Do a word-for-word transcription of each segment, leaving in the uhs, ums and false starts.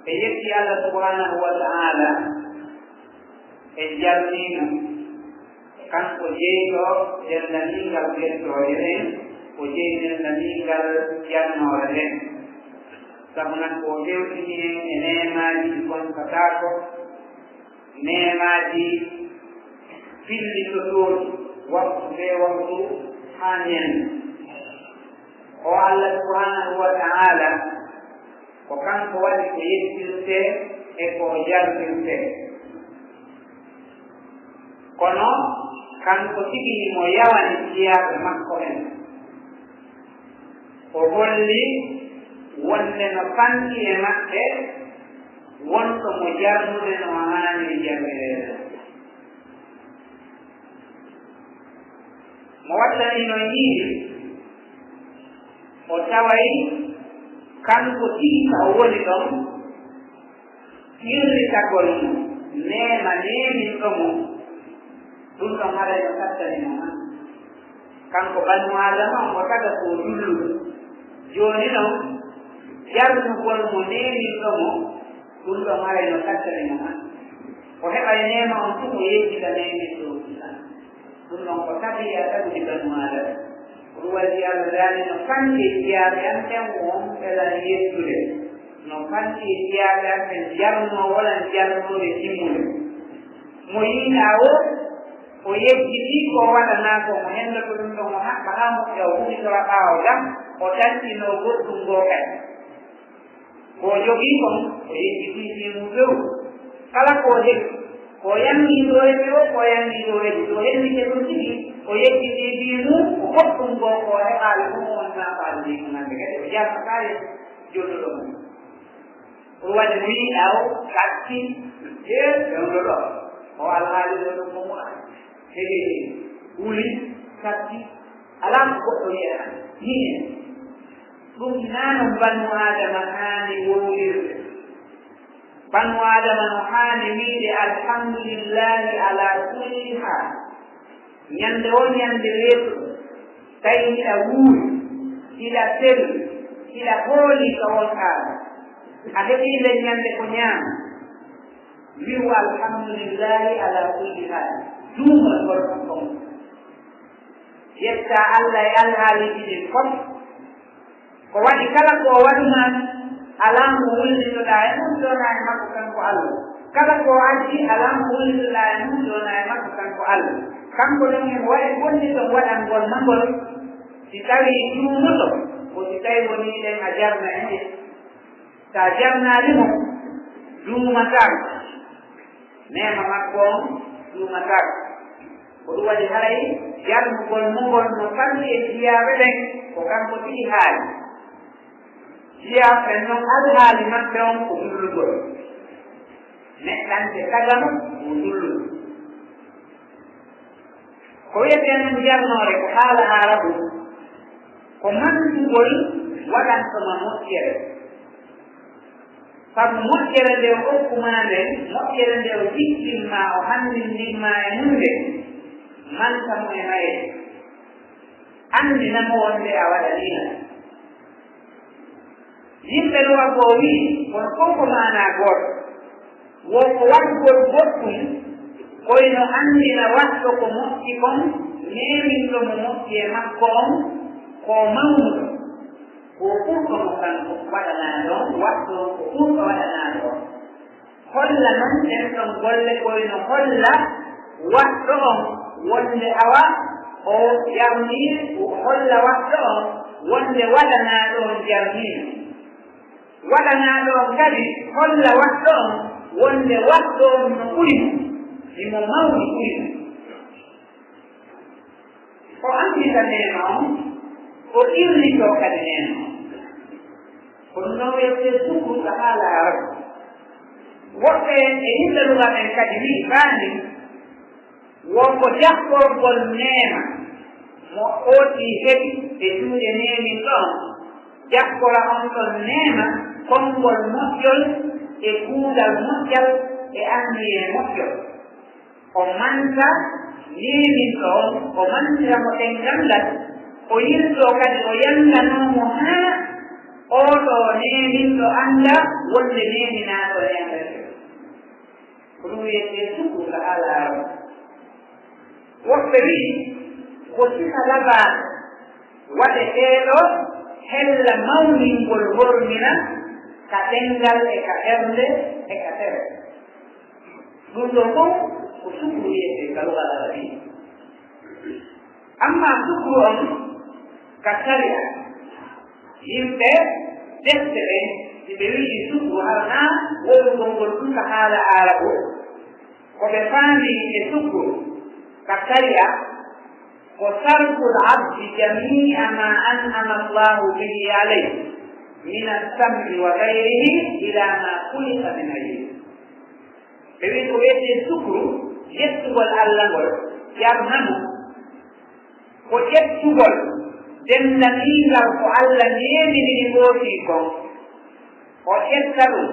E yetti Allah subhanahu wa ta'ala, e jarnii mo. Kanko jeyɗo denndaningal gettooje ɗen, o jeyi denndaningal jarnoore nden. Sabu non ko o hewtini en e neemaaji ɗi kontataako, neemaaji fillitotooɗi waktu bee waktu haa ñande. O Allah subhanahu wa ta'ala, ko kanko waɗi ko yettirtee e ko o jarnirtee. Kono kanko tigi himo yawani jiyaaɓe makko ɓen. O holli wonde no fanɗi e maɓɓe wonɗo mo jarnude no haaniri jarnireede. Mo wattani no yiide, o taway kanko tigi ka o woni ɗon, qirritagol mo neema neeminɗo mo, ɗum ɗon haray no sattani mo han. Kanko Banu Aadama on, o taga ko dulluɗo. Jooni non, jarnugol mo neeminɗo mo, ɗum ɗon haray no sattani mo han. O heɓay neema on tun, o yejjita neeminɗo on tun. Ɗum ɗon ko tabi'a tagudi Banu Aadama. Ko ɗum waɗi Allah daali no fanɗi e jiyaaɓe an ɓen, o on felan yettude. No fanɗi e jiyaaɓe an ɓen jarnoowo lan jarnoore timmunde. Mo yiɗaa o, o yejjitii ko o waɗanaa ko, mo henndoto ɗum ɗon, o haɓɓa haa moƴƴa, o humitora ɓaawo ɗam, o tantinoo goɗɗum goo kadi. Ko o jogii kon, o yejjitii fii mum few. Kala ko o heɓi, ko o yanni ɗoo e few, ko o yanni ɗoo e few, so o hennike ɗum tigi, o yejjitii fii mum, ko goɗɗum goo ko o heɓaali ɗum, o wonaa faalii ko hannde kadi, o jarnataa e jolluɗo mum. Ɗum waɗi mo yiɗaa o, satti, e fewndo ɗoo. O alhaali ɗoo ɗum ko mo heɓi, wuli, satti, alaa ko goɗɗo wi'ata. Nii en. Ɗum hinaa non Banu Aadama haani wowlirde. Banu Aadama no haani wi'ude, "Alhamdulillahi ala kulli haal." Ñande on ñande weetuɗo, tawi hiɗa wuuri, hiɗa selli, hiɗa hoolii ka wonɗaa. A heɓii nden ñande ko ñaama. Wi'u, "Alhamdulillahi ala kulli haal." Duumol ngol ɗon kon. Yetta Allah e alhaaliiji ɗin fof. Ko waɗi kala ko o waɗu maa, alaa mo wullitoɗaa e mum, so wonaa e makko kanko Allah. Kala ko o addi, alaa mo wullitoɗaa e mum, so wonaa e makko kanko Allah. Kanko non himo waɗi bonde ɗon waɗangol ma ngol, si tawii duumoto, ko si tawii wonii ɗen a jarna e nde. Si a jarnaali mo, duumataako. Neema makko on duumataako. Ko ɗum waɗi haray jarnugol mo ngol no fanɗi e jiyaaɓe ɓen, ko kanko tigi haali. Jiyaaɓe ɓen non alhaali maɓɓe on ko dullugol. Neɗɗanke tagano mo dullude. Ko wi'etee non jarnoore ko haala Aarabu, ko mantugol waɗanto ma moƴƴere. Sabu moƴƴere nde o okku maa nden, moƴƴere nde o jikkin maa, o hanndindin maa e mum nden, manta mo e mayre. Anndina mo wonde a waɗanii lan. Yimɓe luwa goo wi'i, kono fow ko maanaa gooto. Wo ko waɗugol goɗɗum, koyno anndina waɗɗo ko moƴƴi kon, neeminɗo mo moƴƴi e makko on, ko mawnuɗo. Ko ɓurɗo mo kanko waɗanaaɗo on, waɗɗo on ko ɓurɗo waɗanaaɗo on. Holla non ɗen ɗon golle koyno holla waɗɗo on wonde awa o jarnii, holla waɗɗo on wonde waɗanaaɗo on jarnii. Waɗanaaɗo on kadi holla waɗɗo on wonde waɗɗo on no ɓuri mo, himo mawni ɓuri mo. O anndita neema on, o qirritoo kadi neema on. Ko ɗum ɗon wi'etee sukru ka haala Aarabu. Woɓɓe e yimɓe luga ɓen kadi wi'i baa ni, wo ko jaɓɓorgol neema mo ootii heɓi e juuɗe neeminɗo on, jaɓɓora on ɗon neema konngol moƴƴol e kuugal moƴƴal e anniyee moƴƴol. O manta neeminɗo on, o mantira mo ɗemngal ngal, o yiltoo kadi o yannganoo mo haa Oo ɗoo neeminɗo annda wonde neeminaaɗo neemete. Ko ɗum wiyetee sukru ka haala Arab. Woɓɓe wi'i ko sifa labaaɗo waɗeteeɗo hella mawningol hormina ka ɗemngal e ka ɓernde e ka tere. Ɗum ɗoo fof ko sukru wiyetee ka lugal Arabiya. Amma sukru on ka sariya, yimɓe defte ɓen, si ɓe wi'i sukru, hara naa wowlugol ngol tun ka haala Aarabu, ko ɓe faami e sukru ka sariya, ko sarful abdi jami'a ma an'ama Allahu bihi alayhi min as-sam'i wa ghayrihi ila ma khuliqa min ajlihi. Ɓe wi'i ko wiyetee sukru, yettugol Alla ngol, yarna mo, ko ƴettugol denndaningal ko Alla neeminiri ɓootii kon, o ƴetta ɗum,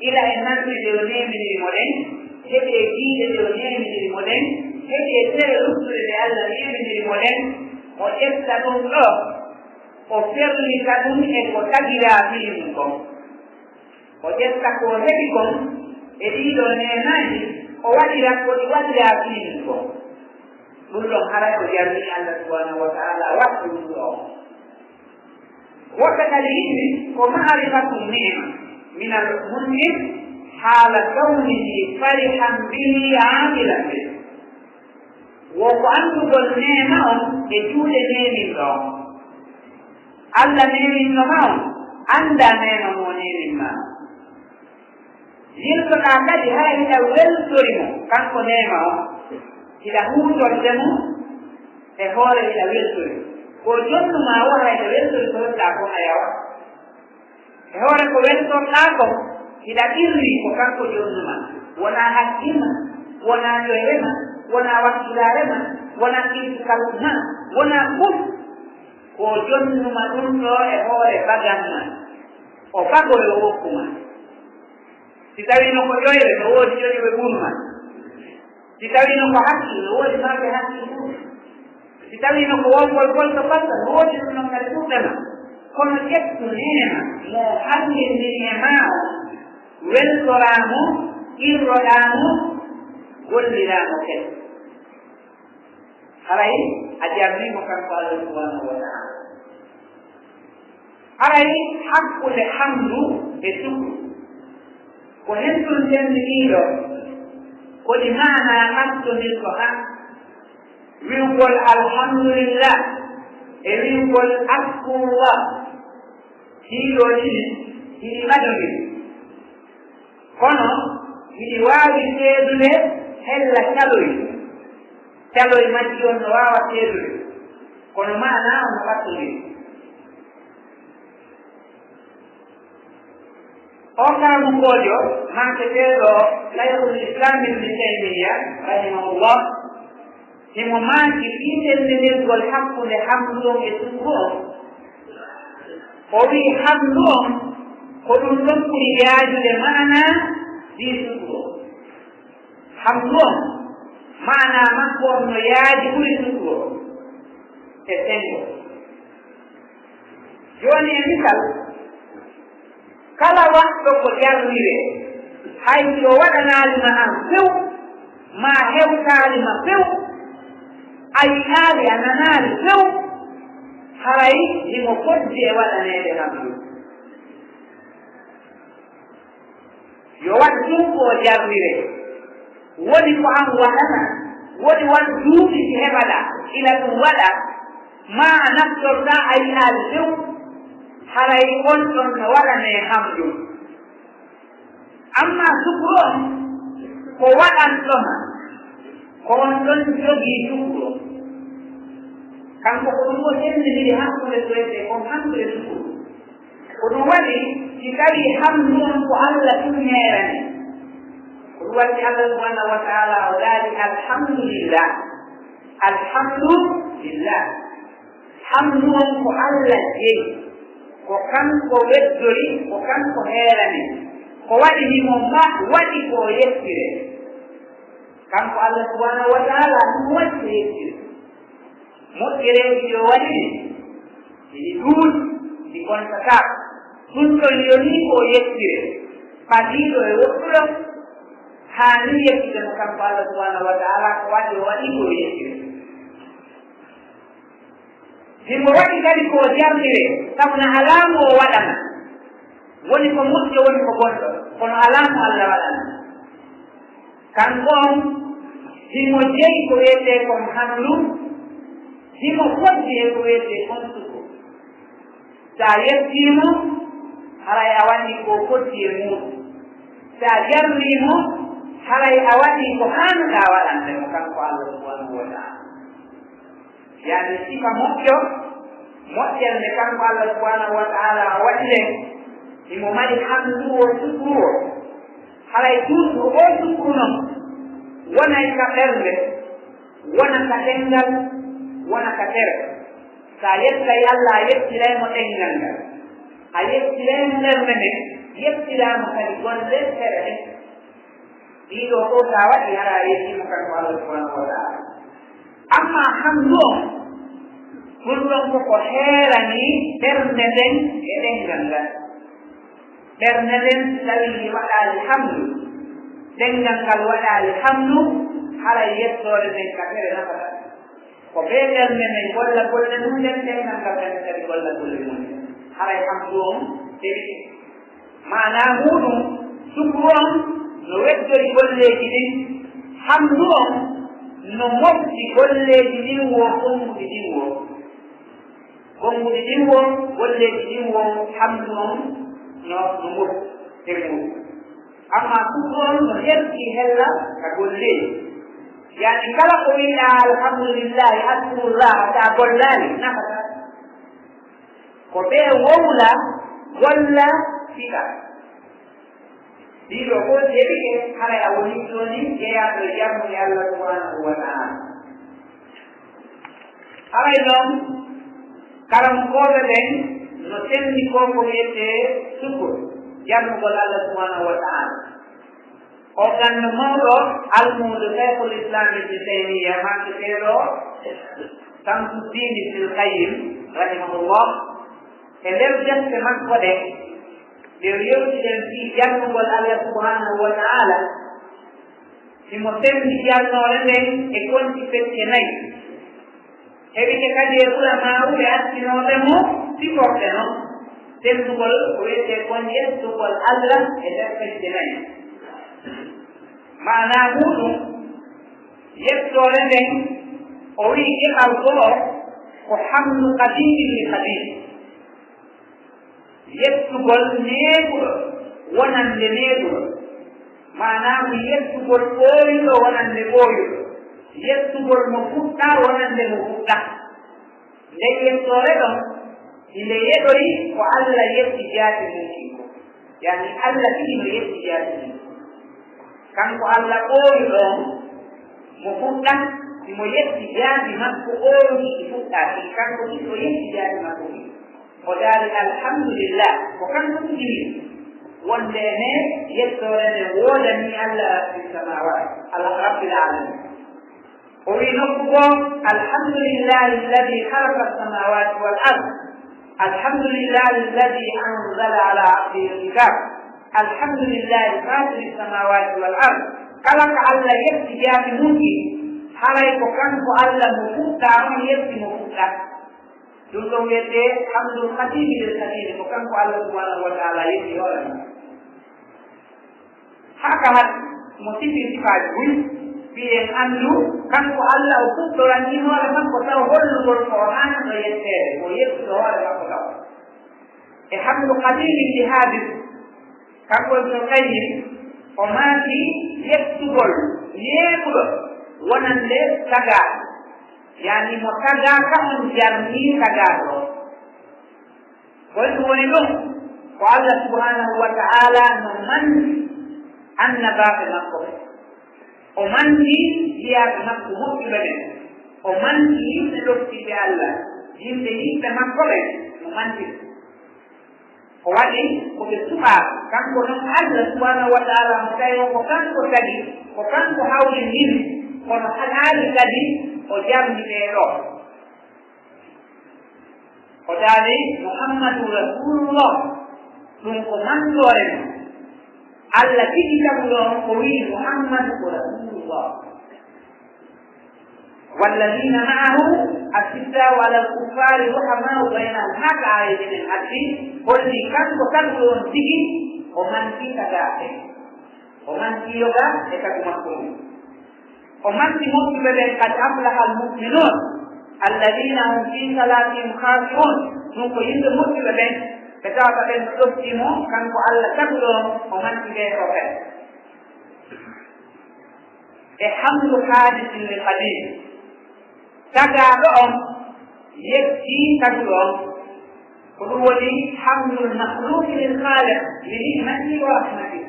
ila e nafsi ɗe o neeminiri mo ɗen, heɓi e giiɗe ɗe o neeminiri mo ɗen, heɓi e tere luttuɗe ɗe Alla neeminiri mo ɗen, o ƴetta ɗum ɗoo, o ferlita ɗum e ko tagiraa fii mum kon. O ƴetta ko o heɓi kon e ɗii ɗoo neemaaji, o waɗira ko ɗi waɗiraa fii mum kon. Ɗum ɗon haray ko jarni Alla subhanahu wa ta'ala waɗi ɗum ɗoo. Woɓɓe kadi inni ko ma'rifatu ni'ma min al-mun'im haala kawnihi farihan bihi aamilan bihi. Wo ko anndugol neema on e juuɗe neeminɗo on. Alla neeminno ma on, anndaa neema mo o neemin ma on. Yiltoɗaa kadi hay hiɗa weltori mo, kanko neema on. Hiɗa huutorde mo e hoore hiɗa weltori. Ko jonnu maa woo hay hiɗa weltori ko yottaa kon a yawa. E hoore ko weltorɗaa kon, hiɗa qirri ko kanko jonnu maa. Wonaa haqqi maa, wonaa ƴoyre maa, wonaa wakkilaare maa, wonaa qirri kalku maa, wonaa fof. Ko jonnu maa ɗum ɗoo e hoore bagan maa. O bago yo wokku maa. Si tawii no ko ƴoyre, no woodi ƴoyre ɓuri maa. Si tawii no ko haqqil, no woodi marɓe haqqil ɓuri. Si tawii no ko wowgol gol to balla, no woodi ɗum non kadi ɓurɓe ma. Kono ƴettu neema mo o halliniri e maa on, weltoraa mo, qirroɗaa mo, golliraa mo kadi. Haray a jarnii mo kanko Allah subhanahu wa ta'ala. Haray hakkunde hamdu e sukru, ko hen tun tenndiniiɗo, ko ɗi maanaa nattondirɗo han, wi'ugol alhamdulillah e wi'ugol askurullah, ɗii ɗoo ɗiɗi hiɗi ɓadondiri. Kono hiɗi waawi seedude hella caloy, caloy majji on no waawa seedude, kono maanaa on no ɓattondiri. O karamokoojo, maaketeeɗo Shaykhul Islam Ibn Taymiyya, rahimahullah, himo maaki fii tenndindirgol hakkunde hamdu on e sukru on. O wi'i, hamdu on ko ɗum ɗon ɓuri yaajude maanaa fii sukru on. Hamdu on, maanaa makko on no yaaji ɓuri sukru on e senngo. Jooni, e misal, kala waɗɗo ko jarniree, hay si o waɗanaali ma an few, maa hewtaali ma few, a yi'aali, a nanaali few, haray himo fodde e waɗaneede hamdu. Yo waɗ ɗum ko o jarniree. Woni ko an waɗata, woni waɗ duuɓi ɗi heɓaɗaa, ila ɗum waɗa, maa a naftortaa a yi'aali few, haray on ɗon no waɗanee hamdu. Amma sukru on, ko waɗanɗo ma, ko on ɗon jogii sukru on. Kanko ko ɗum o tenndiniri hakkunde ko wiyetee kon hamdu e sukru. Ko ɗum waɗi, si tawii hamdu on ko Allah tun neerani, ko ɗum waɗi Allah subhanahu wa ta'ala o daali, alhamdulillah, alhamdulillah. Hamdu on ko Allah jeyi, ko kanko weddori, ko kanko heerani. Ko waɗi himo ma-, waɗi ko o yettire. Kanko Allah subhanahu wa ta'ala ɗum waɗi ko yettire. Moƴƴereeji ɗi o waɗi ɗin, hiɗi ɗuuɗi, ɗi kontataa. Ɗum ɗon yonii ko o yettire, ɓadiiɗo e woɗɗuɗo, haani yettude mo kanko Allah subhanahu wa ta'ala, ko waɗi o waɗi ko o yettire. Himo waɗi kadi ko o jarnire, sabu na alaa mo o waɗana. Woni ko moƴƴo, woni ko bonɗo, kono alaa mo Allah waɗana. Kanko on, himo jeyi ko wiyetee kon hamdu, himo foddi e ko wiyetee kon sukur. Si a yettii mo, haray a waɗii ko foddi e muuɗum. Si a jarnii mo, haray a waɗii ko haanuɗaa waɗande mo, kanko Allah subhanahu wa ta'ala. Yaani sifa moƴƴo, moƴƴere nde kanko Allah subhanahu wa ta'ala o waɗi nden, himo mari hamdu o, sukuru o. Haray tun ko o sukuru non, wonay ka ɓernde, wona ka ɗenngal, wona ka tere. Si a yettay Allah, a yettiray mo ɗenngal ngal, a yettiray mo ɓernde nden, yettiraa mo kadi golle tere ɗen. Ɗii ɗoo fof, so a waɗii, hara a yettii mo kanko Allah subhanahu wa ta'ala. Amma hamdu on, ɗum ɗon ko ko heerani ɓernde nden e ɗenngal ngal. Ɓernde nden, so tawii waɗaali hamdu, ɗenngal ngal waɗaali hamdu, haray yettoore nden ka tere nafataa. Ko bee ɓernde nden golla golle mum ɗen, ɗenngal ngal kadi golla golle mum ɗen. Haray hamdu on heɓike. Maanaa muuɗum, sukru on no weddori golleeji ɗin, hamdu on no mofti golleeji ɗin woo, konnguɗi ɗin woo. Konnguɗi ɗin woo, golleeji ɗin woo, hamdu on no, no mofti e muuɗum. Ammaa sukru on no herti hella ka golleeji. Yaani kala ko wi'aa alhamdulillahi, askurullah, so a gollaali, nafataa. Ko ɓe wowla golla fiɓa. Ɗii ɗoo fof heɓike, haray a wonii jooni jeyaaɗo e yamrude Allah subhanahu wa ta'ala. Haray noon, karamokooɓe ɓen no senndi ko ko wiyetee sukur, jarnugol Allah subhanahu wa ta'ala. O ganndo mawɗo, almuudo Shaykhul Islam Ibn Taymiyya, maaki seeɗo Shamsuddin Ibn Al-Qayyim, rahimahullah, e nder defte makko ɗe, nde o yewtiɗen fii jarnugol Allah subhanahu wa ta'ala, himo senndi jarnoore nden e konti pecce nayi. Heɓike kadi e ulamaaɓe attinooɓe mo siforɓe non, sendugol ko wiyetee kon yettugol Allah e nder pecce nayi. Maanaa muuɗum, yettoore nden, o wi'i geɓal go'o ko hamdu qadiimi li qadiim. Yettugol neeɓuɗo wonande neeɓuɗo, maanaa ko yettugol ɓooyuɗo wonande ɓooyuɗo, yettugol mo fuɗɗaa wonande mo fuɗɗaa. Nden yettoore ɗon, inde yeɗoyi ko Alla yetti jaati mum ɗin ko. Yaani Alla tigi no yetti jaati mum. Kanko Alla ɓooyuɗo on, mo fuɗɗaa, himo yetti jaati makko ɓooyuɗo ɗi fuɗɗaa ɗin, kanko tigi o yetti jaati makko ɗin. O daali, "Alhamdulillah, ko kanko tigi woni, wonde ne yettoore nde woodani Alla Rabbi samaawaati, Alla Rabbil aalamiin." O wi'i nokku goo, "Alhamdulillahi alladhi khalaqa as-samawati wal ard. Alhamdulillahi alladhi anzala ala abdihi al-kitab. Alhamdulillahi fatiri as-samawati wal ard." Kala ka Alla yetti jaati mum ɗin, haray ko kanko Alla mo fuɗɗaa on yetti mo fuɗɗaa. Ɗum ɗon wiyetee hamdul qadimi lil qadimi, ko kanko Alla subhanahu wa ta'ala yetti hoore mum. Haa ka hatti, mo sifi sifaaji buy, fii en anndu, kanko Alla o fuɗɗoranii hoore makko taw hollugol ko o haanɗo yetteede, ko yettude hoore makko taw. E hamdu qadimin li haadis, kanko Ibnu Qayyim, o maaki yettugol neeɓuɗo wonande tagaaɗo, yaani mo tagaaka on jarnii tagaaɗo on. Ko honɗum woni ɗum? Ko Alla subhanahu wa ta'ala no manti annabaaɓe makko ɓen. O manti jiyaaɓe makko moƴƴuɓe ɓen. O manti yimɓe ɗoftiiɓe Alla, yimɓe yiɗɓe makko ɓen, mo manti ɓe. O waɗi ko ɓe suɓaa. Kanko non Alla subhanahu wa ta'ala mo tawi on ko kanko tagi, ko kanko hawri min, kono haɗaali kadi o jarni ɓee ɗoo. O daali, "Muhammadu Rasulullah." Ɗum ko mantoore mum. Allah tigi taguɗo on ko wi'i Muhammadu ko Rasulullah. Walladina ma'ahu ashidda'u alal kuffari ruhama'u bainahum. Haka ayeji men addi holli kanko taguɗo on tigi o manti tagaaɓe. O manti yoga e tagu makko ngu. O manti moƴƴuɓe ɓen, qad aflaha al mu'minun, alladina hum fi salatihim khashi'un. Ɗum ko yimɓe moƴƴuɓe ɓen, ɓe tawata ɓen ɗofti mo, kanko Allah taguɗo on, o manti ɓe ko ɓen. E hamdu hadisin li qadim. Tagaaɗo on yetti taguɗo on. Ko ɗum woni hamdul makhluqi lil khaliq li ni'matihi wa rahmatihi.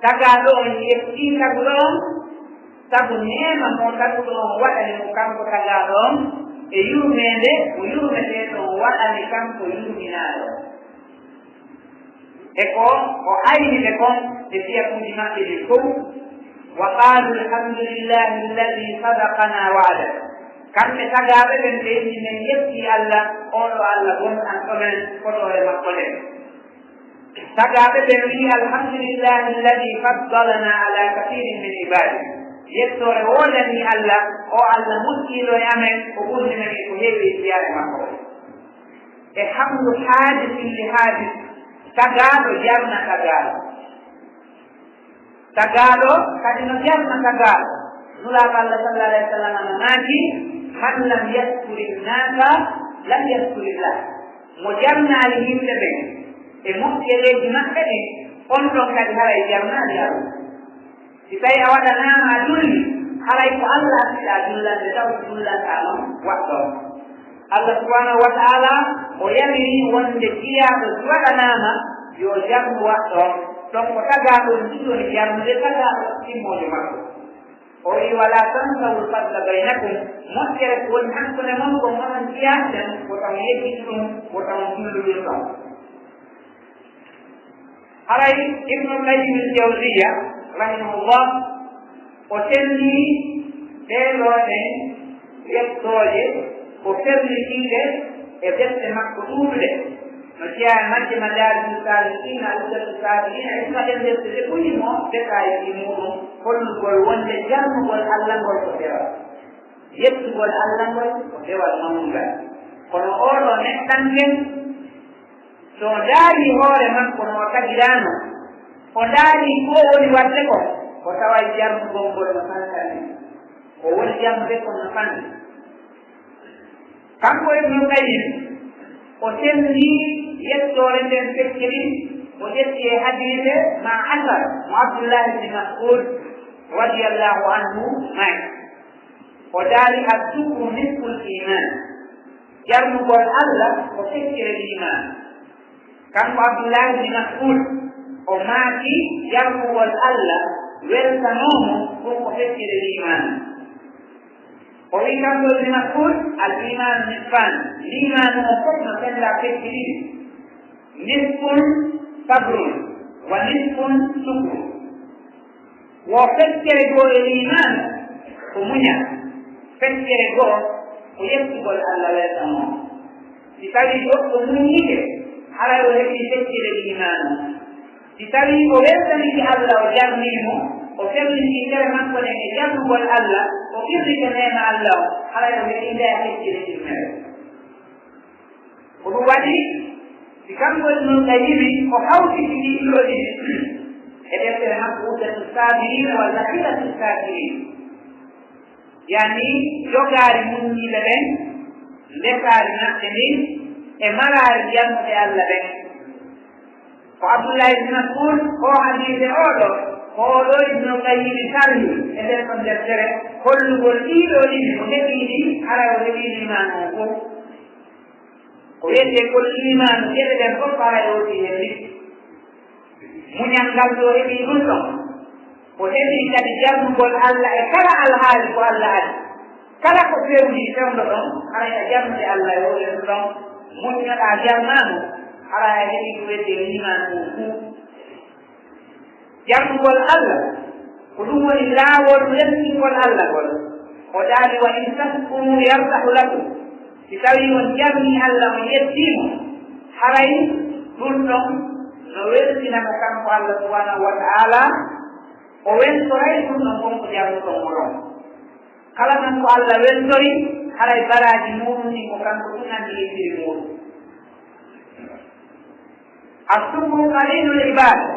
Tagaaɗo on yetti taguɗo on sabu neema mo taguɗo on waɗani mo kanko tagaaɗo on e yurmeende mo yurmeteeɗo on waɗani kanko yurminaaɗo on. E ko o ayni ɓe kon e fiyakuuji maɓɓe ɗin fow. Wa qalu alhamdulillahi alladi sadaqana wa'da. Kamɓe tagaaɓe ɓen ɓe inni men yetti Allah, oɗo Allah gonɗanɗo men fotoore makko nden. Tagaaɓe ɓen wi'i alhamdulillahi alladi faddalana ala kathirin min ibadi. Yettoore woodani Allah, o Allah moƴƴiiɗo e amen, o ɓurni men e ko heewi e jiyaare makko. E hamdu haadisin li haadis, tagaaɗo jarna tagaaɗo. Tagaaɗo kadi no jarna tagaaɗo. Nulaaɗo Allah sallallahu alayhi wa sallam no maaki, man lam yaskuri nnasa lam yaskuri llah. Mo jarnaali yimɓe ɓen e moƴƴereeji maɓɓe ɗin, on ɗon kadi haray jarnaali Allah. Si tawi a waɗanaama a julli, haray ko Allah hakkita a jullande taw si jullantaa noon waɗɗo. Allah subhanahu wa ta'ala o yamiri wonde jiyaaɗo si waɗanaama yo jarnu waɗɗo on. Ɗon ko tagaaɗo on jiɗori jarnude tagaaɗo timmoojo makko. O wi wala tansawul fadla baynakum, moƴƴere ko woni hakkunde mon kon onon jiyaaɓe ɓen, wota on yejjit ɗum, wota on jullu ɗum ɗon. Haray Ibnu Qayyim al-Jawziyya rahimahullah o senndi ɗee ɗoo ɗen yettooje o ferlitiiɗe e defte makko ɗuuɗuɗe no jeyaa e majje Madaariju Saalikiina, Uddatu Saabiriina, e ɗum ɗen defte ɗe ɓuri mo détail e muuɗum hollugol wonde jarnugol Allah ngol ko dewal. Yettugol Allah ngol ko dewal mawngal. Kono oo ɗoo neɗɗanke so o ndaarii hoore makko no o tagiraano, o ndaarii ko o woni waɗde kon, o taway jarnugol ngol no sankani. O woni jarnude kon no sanki. Kanko Ibnu Qayyim o senndi yettoore nden fecciri, o ƴetti e hadiise ma asar mo Abdullahi ibn Mas'ud radiyallahu anhu maaki. O daali, "Azzukru nisful iman." Jarnugol Allah ko feccere liimaan. Kanko Abdullahi bin Mas'ud, o maaki, jarnugol Allah weltanoo mo, ɗum ko feccere liimaan. O wi kanko Ibn Mas'ud, "Al iman nisfan." Liimaanu on fof no fella fecce ɗiɗi. Nisfun sabrun, wa nisfun shukru. Wo feccere goo e liimaanu ko muñal, feccere goo ko yettugol Allah weltanoo. Si tawii goɗɗo muñiike, haray o heɓii feccere liimaanu. Si tawii o weltanike Allah, o jarnii mo, o ferlitii tere makko nden e jarnugol Allah, o qirrike neema Allah on, haray o heɓii nde a feccere ɗimmere. Ko ɗum waɗi, si kanko Ibnul Qayyimi, o hawti ɗii ɗoo ɗiɗi e deftere makko Uddatu Saabiriina walla Hilatu Saabiriin. Yani, jogaari muññiiɓe ɓen, ndekaari maɓɓe ndin, e maraari jarnuɓe Allah ɓen. Ko Abdullahi ibn Mas'ud, oo hadiise oo ɗoo, ko oo ɗoo Ibnul Qayyimi sarri e nder ɗon deftere, hollugol ɗii ɗoo ɗiɗi, o heɓii ɗi, hara o heɓii liimaanu on fof. Ko wiyetee ko liimaanu, geɗe ɗen fof haray o woodi heen liɗɗi. Muñal ngal yo heɓii ɗum ɗon. O heɓii kadi jarnugol Allah e kala alhaali ko Allah adii. Kala ko fewndii fewndo ɗon, haray a jarnude Allah e hoore ɗum ɗon. Muññoɗaa jarnaano, haray a heɓii ko wiyetee liimaanu on fuu. Jarnugol Allah, ko ɗum woni laawol weltingol Allah ngol. O daali, "Wa in tashkuru yardahu lakum." Si tawii on jarnii Allah, on yettii mo, haray ɗum ɗon No weltina mo kanko Allah subhanahu wa ta'ala, o weltoray ɗum ɗon kon ko jarnuɗon mo ɗon. Kala non ko Allah weltori, haray baraaji muuɗum ɗin ko kanko tun anndi e firi muuɗum. Assukru qalilul ibada.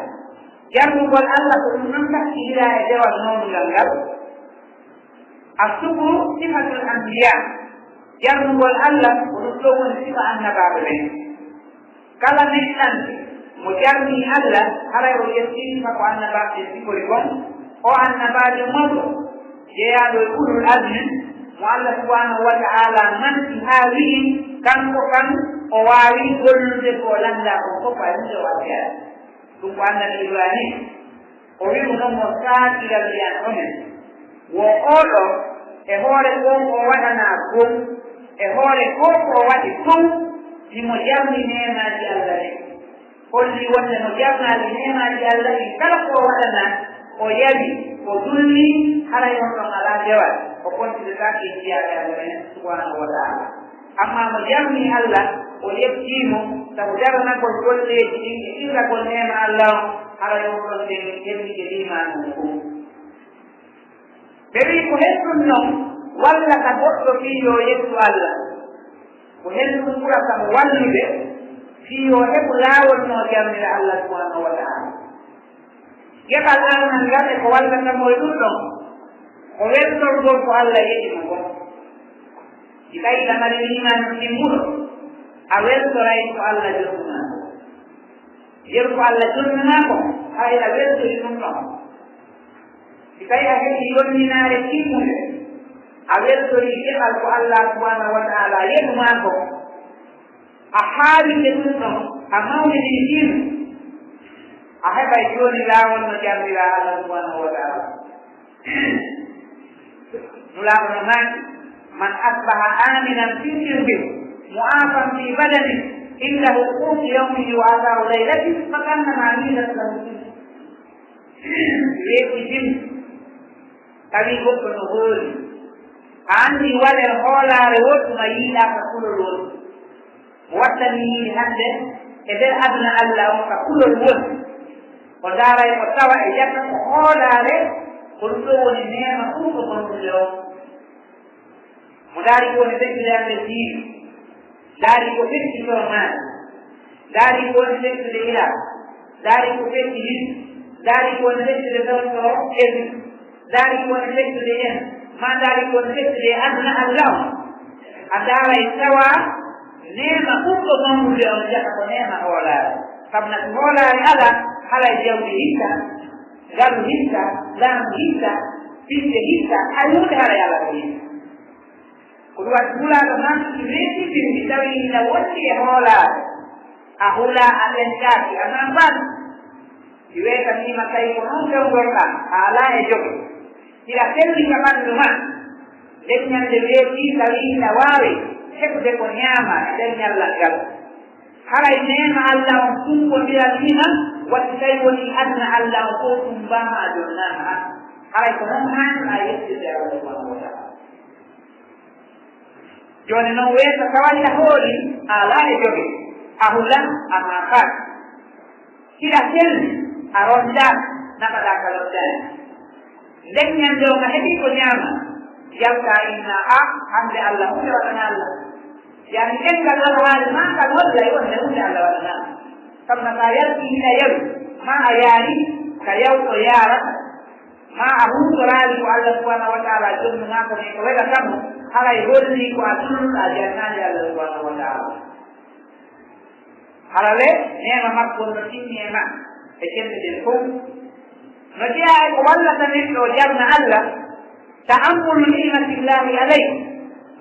Jarnugol Allah ko ɗum non takkidira e dewal mawnungal ngal. Assukru sifatul anbiya. Jarnugol Allah ko ɗum ɗo woni sifa annabaaɓe ɓen. Kala neɗɗanke mo jarnii Allah, haray o ƴettii sifa ko annabaaɓe ɓen sifori kon. O annabaajo mawɗo, jeyaaɗo e ulul azmi, mo Allah subhanahu wa ta'ala manti haa wi'i, kanko kan, o waawi gollude ko o lanndaa kon fof, hay huunde o addaani. Ɗum ko annabi Ibrahim. O wi'u non mo saakira wi'an omen, wo oɗo e hoore ko o waɗanaa kon, e hoore ko ko o waɗi kon, himo jarni neemaaji Allah ɗin. Holli wonde no jarnaali neemaaji Allah ɗin kala ko o waɗanaa, o yawi, o dulli, haray on ɗon alaa dewal, o kontinetaake e jiyaaɓe Allah ɓen subhanahu wa ta'ala. Amma mo jarni Allah, o yettii mo, sabu daranagol golleeji ɗin e ɓirlagol neema Allah on, haray on ɗon nden heɓi e liimaanu mum fof. Ɓe wi'i ko honɗum non wallata goɗɗo fii yo yettu Allah? Ko honɗum ɓurata mo wallude fii yo heɓu laawol no jarnira Allah subhanahu wa ta'ala? Geɓal aranal ngal e ko wallata mo e ɗum ɗon, ko weltorgol ko Allah yeɗi mo kon. Si tawi hiɗa mari liimaanu timmuɗo, a weltoray ko Allah jonnunaa ko. Yeru ko Allah jonnunaa ko, hay a weltori ɗum ɗon. Si tawi a heɓii yonndinaare timmunde, a weltori geɓal ko Allah subhanahu wa ta'ala yeɗu maa ko, a haawike ɗum ɗon, a mawnini ɗum, a heɓay jooni laawol no jarnira Allah subhanahu wa ta'ala. Nulaaɗo no maaki, "Man asbaha aminan fi sirbihi, mu'afan fi badanihi, indahu quutu yawmihi wa ataahu laylatuhu, fa ka'annama hiizat lahu dunya." Weeti jim, tawi goɗɗo no hooli. A anndi waɗe hoolaare woɗɗuma yiiɗaaka kulol woɗɗum. Mo wattani yiide hannde e nder aduna Allah on ka kulol woni. O ndaaray o tawa e jaka ko hoolaare, ko ɗum ɗo woni neema ɓurɗo bonnude on. Mo ndaari ko woni feccude hannde jiiɗi, ndaari ko fecci tormaade, ndaari ko woni feccude ila, ndaari ko fecci his, ndaari ko woni feccude tawto eri. Ndaari ko woni feccude en, maa ndaari ko woni feccude e aduna Allah on. A ndaaray tawa neema ɓurɗo mawnude on jaka ko neema hoolaare. Sabu na si hoolaare alaa, haray jawdi hikka, ngalu hikka, laamu hikka, ɓiɓɓe hikka, hay huunde haray alaa ko hikka. Ko ɗum waɗi Nulaaɗo man si weetindiri, si tawii ina wondi e hoolaare, a hulaa, a ɓentaaki, a mambaaki. Si weetaniima, tawi ko noon fewndorɗaa, a alaa e joge. Hiɗa selli ka ɓanndu maa, nden ñannde weetii, tawii hiɗa waawi heɓude ko ñaamaa e nder ñallal ngal. Haray neema Allah on tummbondiral hima, watti tawi wonii aduna Allah on fof tummbaama, a jonnaama. Haray ko noon haani a yettirde Allah subhanahu wa ta'ala. Jooni noon weeta tawa hiɗa hooli, a alaa e joge, a hulan, a maafaaki. Hiɗa selli, a rondaa, naɓaɗaa ka loddaani. Nden ñannde on a heɓii ko ñaama, yaltaa inna a, hannde Allah huunde waɗanaa Allah. Yaani ɗenngal alhaali maa ngal hollay wonde huunde Allah waɗanaa. Sabu na ka yaltii hiɗa yawi, maa a yaari ka yawto yaarata, maa a huutoraali ko Allah subhanahu wa ta'ala jonnunaa ko ne ko welata mo, haray hollii ko a julɗo, a jannaali Allah subhanahu wa ta'ala. Hara le, neema makko no timmi e ma, e cembe ɗen fof. No jeyaa e ko wallata neɗɗo o jarna Allah, ta'ammulu ni'matillahi alayhi,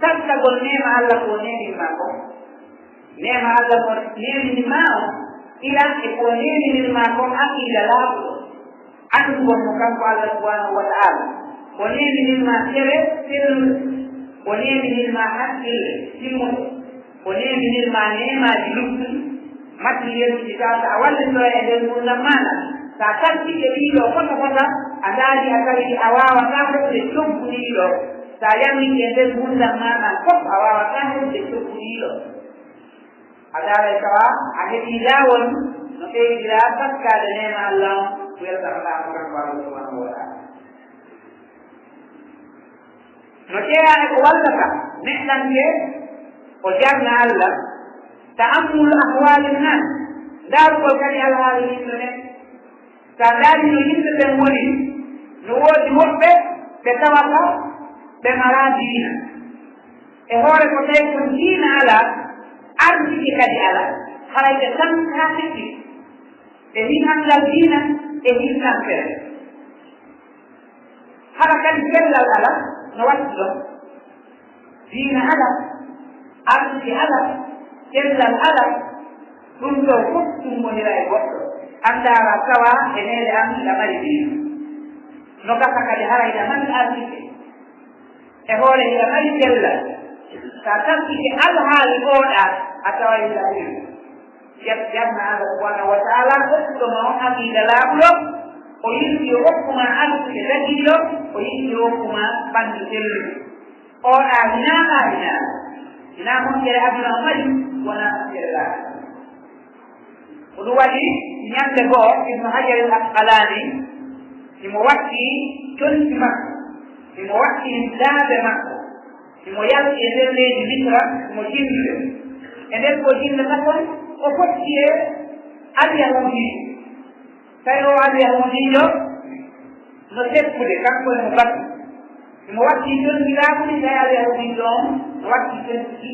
taskagol neema Allah ko neemin ma ko. Neema Allah ko neemin ma o, ila e ko neemin ma ko aqiida laaɓuɗo. Anndugol mo kanko Allah subhanahu wa ta'ala. O neeminir ma tere selluɗe. O neeminir ma hakkille timmuɗe. O neeminir ma neemaaji luttuɗi. Matiriyeeluuji tawa so a wallitora e nder ngurndan maaɗa. So a taskike ɗiɗo fota fota, a ndaari a tawi a waawataa heɓude coggu ɗiɗo. So a yamike e nder ngurndan maaɗa fof, a waawataa heɓude coggu ɗiɗo. A ndaaray tawa a heɓii laawol No ɓeydira sakkaade neema Allah on, weltanɗaa mo kanko Allah subhanahu wa taala. No jeyaa e ko wallata neɗɗanke o jarna Allah, ta'ammulu ahwalin nas, ndaarugol kadi alhaali yimɓe ɓen. Sa ndaari no yimɓe ɓen woni, no woodi woɓɓe ɓe tawata ɓe maraa diina. E hoore ko tawi kon diina alaa, arsike kadi alaa, haray ɓe tan haa feƴƴi. E hinanngal diina, e hinnan fere. Hara kadi cellal alaa, no watti ɗon. Diina alaa, arsike alaa, cellal alaa, ɗum ɗo fof ɗum wonira e goɗɗo. Anndaara tawa e neene an hiɗa mari diina. No gasa kadi hara hiɗa mari arsike. E hoore hiɗa mari cellal. Sa taskike alhaali ooɗa, a taway hiɗa ɓuri. Jar-, jarna Allah subhanahu wa taala, okkuɗo ma on aqiida laaɓuɗo, o yiɗi yo okku ma arsike dagiiɗo, o yiɗi yo okku ma ɓanndu selluɗo. Ooɗa hinaa, aa hinaa. Hinaa moƴƴere aduna o mari, wonaa moƴƴere laaɓuɗo. Ko ɗum waɗi ñannde goo, Ibnu Hajar al Asqalaani, himo watti conci makko, himo watti daabe makko, himo yalti e nder leydi Misra, himo jinnude. E nder ko jinnata kon, o fotti e Alyahuudiijo. Tawi o Alyahuudiijo no seppude, kanko e mo batu. Himo watti conci laaɓuɗi, tawi Alyahuudiijo on no watti conci ɗiɗi.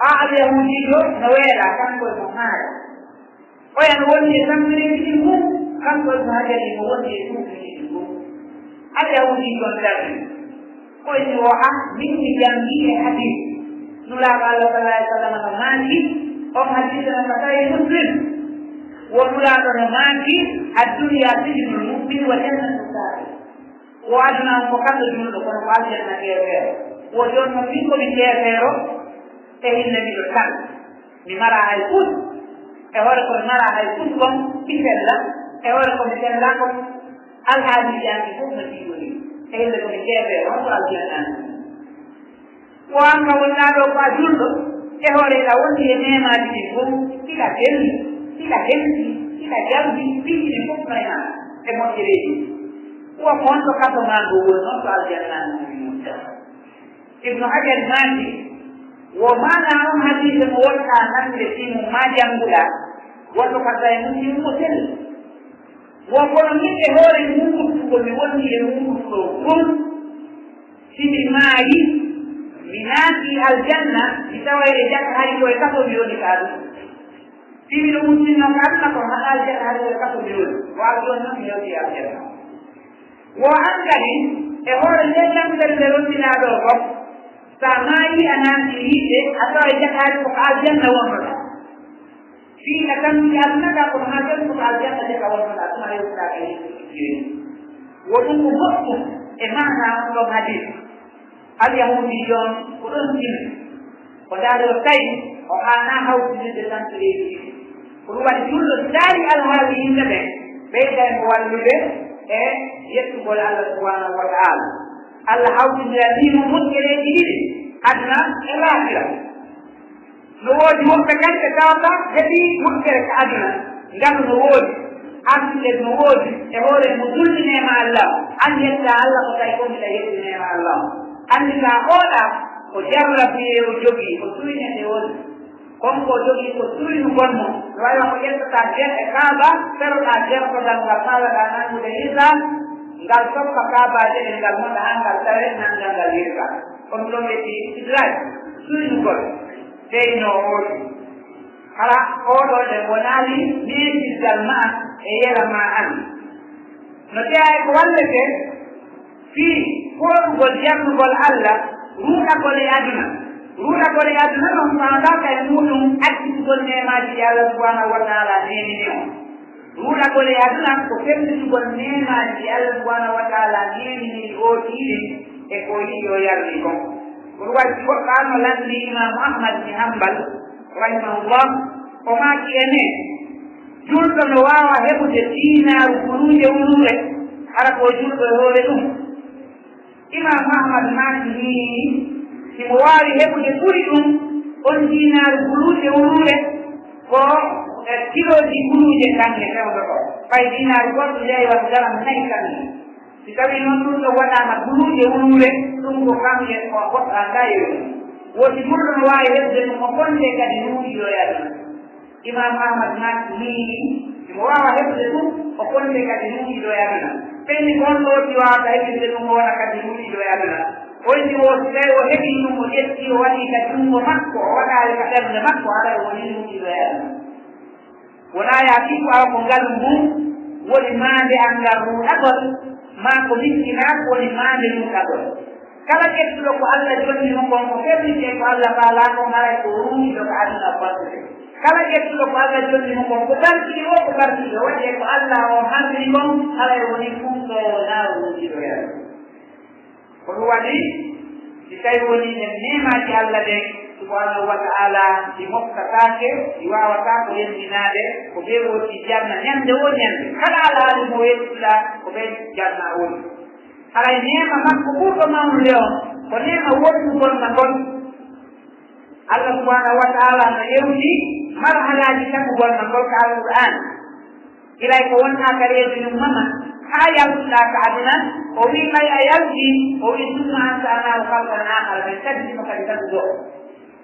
Aa, Alyahuudiijo no weelaa, kanko e mo haaya. Oya no wondi e tampireeji ɗin fof, kanko e mo hajari mo wondi e suufiiji ɗin fof. Alyahuudiijo on darni. Ko inni o, a, min mi janngii e hadiis. Nulaaɗo Allah sallallahu alaihi wasallam no maaki, on hadiis no ka Sahih Muslim. Wo Nulaaɗo no maaki, "Ad-dunya sijnul mu'min wa jannatul kafir." Wo aduna on ko kamɗo julɗo, kono ko aljanna keefeero. Wo jooni noon min ko mi keefeero, e hinne miɗo tan. Mi mara hay fus. E hoore ko mi mara hay fus kon, mi sella. E hoore ko mi sella kon, alhaaliiji an ɗi fof no tiiɗori. E hinne ko mi keefeero, on ko aljanna an. Wo an ka wonɗaa ɗoo ko a julɗo, e hoore hiɗa wondi e neemaaji ɗin fof, hiɗa selli, hiɗa henti, hiɗa jalbi, piiji ɗin fof no e maa, e moƴƴereeji. Wo ko honto kaso maa ngoo woni, noon ko aljanna an woni. Ibnu Hajar maaki, wo maanaa on hadiise mo wonɗaa nande fii mum maa jannguɗaa, wonɗo ka Sahih Muslim mo selli. Wo kono min e hoore muuɗum ko mi woni e muuɗum ɗoo fof. Si mi maayi, mi naati aljanna, mi taway e jaka hari ko e kaso mi woni ka ɗum. Si miɗo musinno ka aduna ko haɗa aljanna hari ko e kaso mi woni. Ko aduna noon mi yewti aljanna. Wo an kadi, e hoore nde tampere nde rondinaa ɗoo ko, sa maayi a naati yiite, a taway jaka hari ko ka aljanna wonnoɗaa. Fii a tampi aduna ka kono haa jooni ko aljanna de ka wonnoɗaa, tuma rewtuɗaa ka yeeso jooni. Wo ɗum ko goɗɗum e maanaa on ɗon hadiis. Alyahuudiijo on ko ɗon tini. Ko ndaari o tawi o haanaa hawtinirde tampireeji ɗiɗi. Ko ɗum waɗi julɗo si ndaari alhaali yimɓe ɓen, ɓeyda e mo wallude e yettugol Allah subhanahu wa ta'ala. Allah hawtindiranii mo moƴƴereeji ɗiɗi, aduna e laakira. No woodi woɓɓe kadi ɓe tawata heɓii moƴƴere ka aduna, ngalu no woodi, arsuɓe no woodi, e hoore mo julɗinee ma Allah, an yetta Allah ko tawi ko mbiɗa yettinee ma Allah. Anndi ka ooɗa ko jarrabuyee o jogii, ko suyne nde woni. Kon ko jogii ko suynu gonno, no wayi ko ƴettata nder e Kaaba, feroɗaa nder ko ngal ngal faalaɗaa nanngude Iisa, ngal tokka Kaaba deɗel ngal moɗa haa ngal tawee nanngal ngal wirka. Kono ɗon ɓe fii istidraaj, suynugol, teyno ooti. Hara ooɗoo ɗen wonaali neeɓirgal maa e yela maa an. No jeyaa e ko wallete fii fooɗugol jarnugol Allah, ruuɗagol e aduna. Ruuɗagol e aduna non faandaaka e muuɗum accitugol neemaaji ɗi Allah subhanahu wa taala neemini on. Ruuɗagol e aduna ko fellitugol neemaaji ɗi Allah subhanahu wa taala neemini ɗi ootiiɗi e ko o yiɗi o yarni kon. Ko ɗum waɗi goɗɗo an no lanndii Imaamu Ahmad bin Hanbal, rahimahullah, o maaki e men, julɗo no waawa heɓude diinaaru buluuje wuluure, hara ko o julɗo e hoore ɗum. Imaamu Ahmad maaki nii, himo waawi heɓude ɓuri ɗum, on diinaaru buluuje wuluure, ko E kilooji guluuje kaŋŋe fewndo ɗo, fay diinaaru goɗɗo jeywan garam nayi kaŋŋe. Si tawii noon ɗum ɗo waɗaama guluuje wuluure, ɗum ko kaŋŋe ko goɗɗo anndaa e ɗum. Woodi murɗo no waawi heɓde ɗum, o fonde kadi nuuɗi ɗo e aduna. Imaam Ahmad Maalik wiyi, imo waawa heɓde ɗum, o fonde kadi nuuɗi ɗo e aduna. Ɓeyni ko on ɗo si waawata heɓirde ɗum, o wona kadi nuuɗi ɗo e aduna. O inni o, si tawi o heɓii ɗum, o ƴetti, o waɗi ka junngo makko, o waɗaali ka ɓernde makko, haray o woni nuuɗi ɗo e aduna. Wonaa yaa ɓiɗɗo awa ko ngalu ngun woni maande an ngal ruuɗagol, maa ko miskinaaku woni maande ruuɗagol. Kala ƴettuɗo ko Alla jonni mo kon, ko fewnditi e ko Alla faalaa kon, haray ko ruuɗiɗo ka aduna o barkude. Kala ƴettuɗo ko Alla jonni mo kon, ko barkiɗo o, ko barkiɗo o waɗi e ko Alla on harmini kon, haray woni kumɗo naa ruuɗiɗo yalla. Ko ɗum waɗi, si tawi woni en neemaaji Alla ɗen, subhanahu wa ta'ala, ɗi moftataake, ɗi waawataa ko yentinaade, ko ɓe woni janna ñande o ñande. Kala alhaali mo yettuɗaa, ko ɓe janna woni. Haray neema makko ɓurɗo mawnude on, ko neema wonnugol ma ngol. Alla subhanahu wa ta'ala no yewti marhalaaji tagugol ma ngol ka Alqur'aan. Ilay ko wonaa ka reedu yumma ma, haa yaltuɗaa ka aduna, o wi'i, ɓay a yaltii, o wi'i, summa ansa'naahu khalqan aakhar, min tabbiti mo kadi tagugol.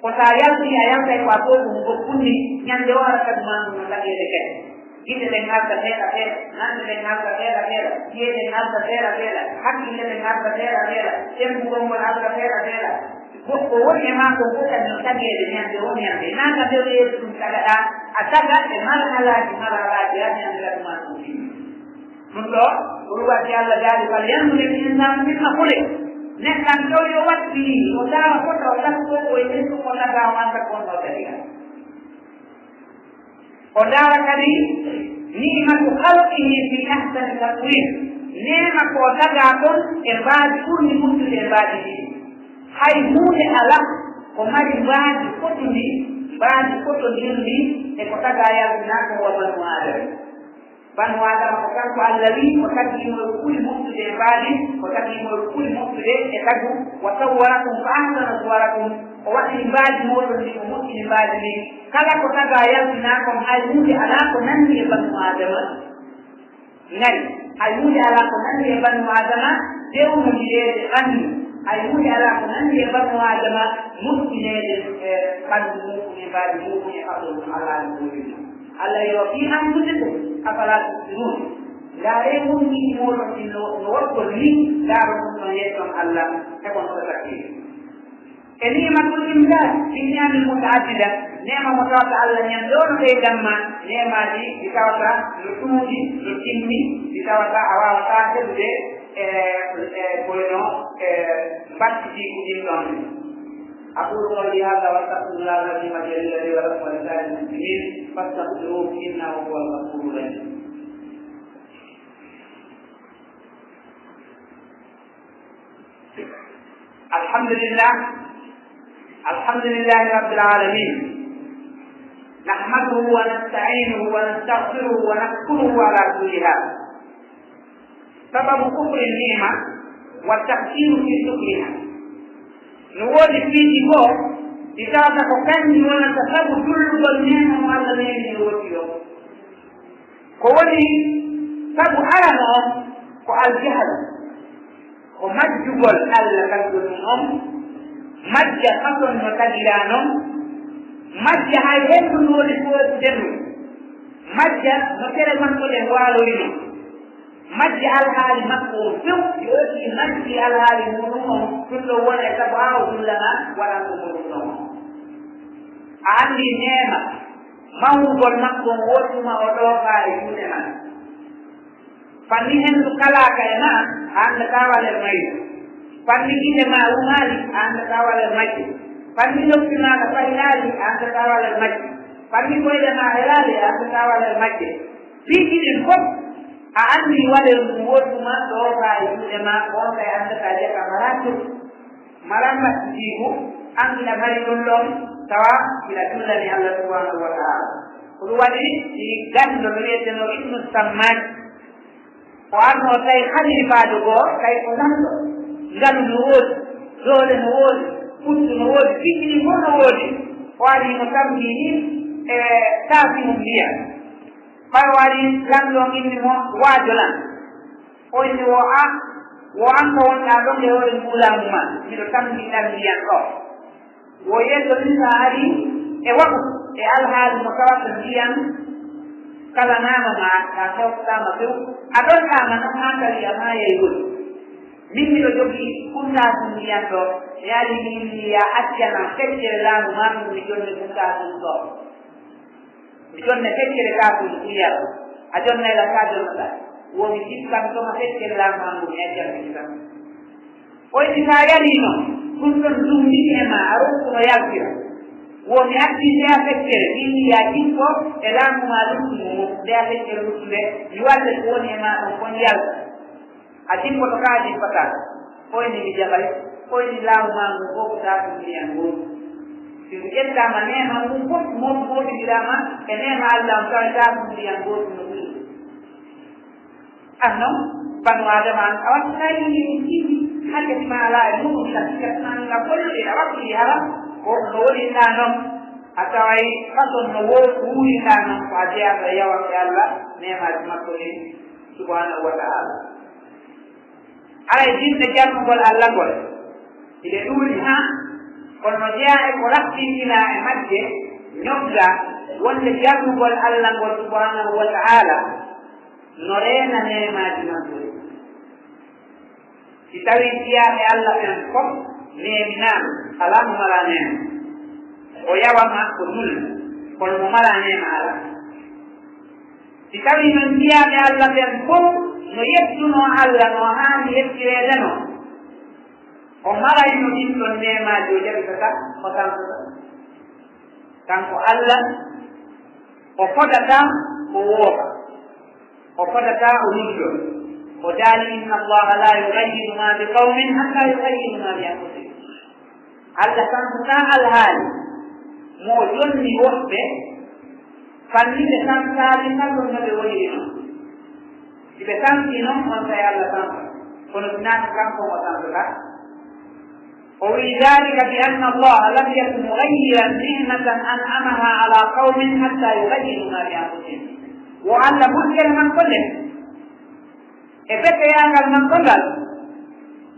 Ko so a yaltii, a yaltay ko a toogu mo goppundi, ñande o hara tagi maa ɗum no tageede kadi. Gite ɗen arta seeɗa seeɗa, nande ɗen arta seeɗa seeɗa, ci'e ɗen arta seeɗa seeɗa, hakkille ɗen arta seeɗa seeɗa, sembugol ngol arta seeɗa seeɗa. Goɗɗo woni e maa kon fof kadi no tageede ñande o ñande. Naata nde o yeeso ɗum tagaɗaa, a taga e marhalaaji, marhalaaji, haa ñande kadi maa ɗum fini. Ɗum ɗo, ko ɗum waɗi Allah jaali, "Falyanzuril insaanu mimma khuliq." Neɗɗan ɗo yo waɗ fii, o daara fota, o tagu ko e nder ɗum o tagaa, o annda ko on o tagira. O ndaara kadi ni'matu khalqihi fi ahsani taqwim. Neema ko o tagaa kon e mbaadi ɓurndi moƴƴude e mbaadi ɗiɗi. Hay huunde alaa ko mari mbaadi fotundi, mbaadi fotondirndi e ko tagaa yaltinaa ko wa banu Aadama. Banu Aadama ko kanko Allah wi'i, o tagi mo e ko ɓuri moƴƴude e mbaadi, o tagi mo e ko ɓuri moƴƴude e tagu, wa sawwarakum fa ahsana suwarakum, o waɗi mbaadi mooɗon ndi, o moƴƴini mbaadi ndi. Kala ko tagaa yaltinaa kon, hay huunde alaa ko nanndi e banu Aadama. Ngari, hay huunde alaa ko nanndi e banu Aadama, dewnondireede ɓandu. Hay huunde alaa ko nanndi e banu Aadama, moƴƴineede e ɓandu muuɗum, e mbaadi muuɗum, e façon ɗum Allah no ɗum. Allah yo, "Fi anfusikum, afala tubsirun?" Ndaaree wonɓe e mooɗon ɗin no, no waɗugol ni, ndaaron ɗum ɗon yeeso Allah, heɓon ko takkii. E ni'matul imdad, fi ni'amin muta'addida, neema mo tawata Allah ñande o no ɓeydan ma, neemaaji ɗi tawata no ɗuuɗi, no timmi, ɗi tawata a waawataa heɓude, e, e, koyno, e, mbattiti ko ɗin ɗon. أقول قولي هذا وأستغفر الله العظيم الجليل لي ولكم ولسائر المسلمين فاستغفروه إنه هو الغفور الرحيم. الحمد لله. الحمد لله رب العالمين. نحمده ونستعينه ونستغفره ونشكره على كل حال. سبب كفر النعمة والتقصير في شكرها. No woodi piiji goo ɗi tawata ko kanji wonata sabu dullugol neema mo Allah neemini woodi o. Ko woni sabu arano on ko aljahal, ko majjugol Allah tagɗo ɗum on, majja façon no tagiraa non, majja hay henndu no woni foofude ɗum, majja no tere makko ɗen waalori non. Majji alhaali makko on few, si o si majji alhaali muuɗum on, ɗum ɗon wona e sabu haa o dullana waɗango mo ɗum ɗon on. A anndi neema, mawrugol makko on, woodi tuma o ɗoofa e juuɗe maa. Fanni henndu kalaaka e maa, a anndataa walel mayru. Fanni gite maa wumaali, a anndataa walel majje. Fanni noppi maa ka fahilaali, a anndataa walel majje. Fanni koyɗe maa helaali, a anndataa walel majje. Piiji ɗin fof, a anndi walel mum wootuma ɗo ka e juuɗe maa, on kay anndataa jaka maraatu. Mara mbattitiigu, an ina mari ɗum ɗon, tawa ina dullani Allah subhanahu wa ta'ala. Ko ɗum waɗi si ganndo no wiyetenoo Ibnu Sammaak, o arno o tawi halifaajo goo, tawi ko lanɗo. Ngalu no woodi, doole no woodi, puccu no woodi, piiji ɗin fof no woodi. O ari no tampi ni, e kaafihun ndiyam. Ɓay o ari, lanɗo on inni mo, "Waajo lan." O inni, "Wo a, wo an ka wonɗaa ɗon e hoore nduulaamu maa, miɗo tambi ɗan ndiyam ɗoo." Wo yeddo min sa ari e waɗu e alhaali mo tawata ndiyam kalanaama ma, ka hewtaama few, a ɗonɗaama non haa kadi a maayay woni. Min miɗo jogii kuntaaku ndiyam ɗoo, mi ari min mi ya accana feccere laamu maa, min mi jonni kuntaaku ɗoo. Mi jonne feccere kaa ɗum ɗum yara. A jonnay la kaa jonnoɗaa. Wo mi jikkan toma feccere laamu maa ngu mi accan mi jikkan. Oyti sa yalii non, ɗum ɗon ɗum mi e maa, a rokku no yaltira. Wo mi acci ndeya feccere, min mi ya jikko e laamu maa luttumo mo, ndeya feccere luttude, mi walle ko woni e maa ɗon kon yalta. A jippoto ka a jippataa. Koyni mi jaɓay, koyni laamu maa ngu fof ko taatundiyan ngootu. Si ngu ƴettaama neema ngun fof mootu mootiniraama e neema Alla on tawa taatundiyan ngootu no ɗum. An non, banu Aadama an, a waɗi kayni ni ɗiɗi, hajjati ma alaa e muɗum ka sikkati ma nga golluɗe, a waɗi hara, ko no woni ɗaa non, a taway façon no wo-, wuuri ɗaa non, ko a jeyaata e yawa e Alla, neemaaji makko ɗin, subhanahu wa ta'ala. Haray jimɗe jarnugol Alla ngol, hiɗe ɗuuɗi haa, kono no jeyaa e ko raɓɓinɗinaa e majje, ñoggaa wonde jarnugol Alla ngol subhanahu wa ta'ala no reena neemaaji makko ɗin. Si tawii jiyaaɓe Alla ɓen fof neeminaama, alaa mo maraa neema. O yawa ma ko dul, kono mo maraa neema alaa. Si tawii non jiyaaɓe Alla ɓen fof no yettunoo Alla no haani yettireede non, o marayno ɗin ɗon neemaaji, o jaɓitata, o tamsata. Kanko Alla, o fodataa o wooka, o fodataa o nullo. O daali, "Inna Allaha la yughayyiru ma bi qawmin hatta yughayyiru ma bi anfusihim." Alla santataa alhaali mo o jonni woɓɓe, fanni ɓe santaali ka ɗum no ɓe woniri non. Si ɓe santii non, on tawi Alla santa. Kono si naata kanko mo santata. O wi'i, "Dhalika bi anna Allaha lam yakun mughayyiran ni'matan an'amaha ala qawmin hatta yughayyiru ma bi anfusihim." Wo Alla moƴƴere makko nden. E beteyaagal makko ngal,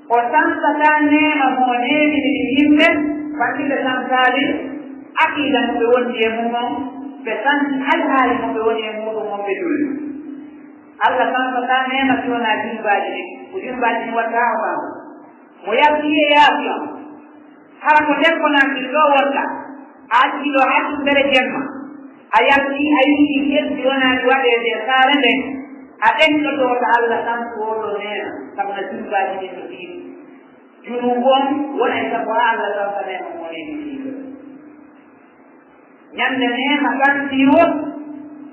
o santataa neema mo o neemini ɗin yimɓe, fati ɓe santaali aqiida mo ɓe wondi e mum on, ɓe santi alhaali mo ɓe woni e muuɗum on, ɓe dulli. Alla santataa neema si wonaa junubaaji ɗin, ko junubaaji ɗin waɗtaa o kanko. Mo yalti e yaasi on. Hara ko nder ko nanndi ɗo wonɗa, a acci ɗo haa ɗum mbere jemma, a yalti, a yiɗi yeddi wonaani waɗeede e saare nden, a ɗenɗoto wota Alla santu oo ɗoo neema, sabu na junuubaaji ɗin no tiiɗi. Junuubu on wona e sabu haa Alla santa neema mo neemi tiiɗo. Ñande neema santii won,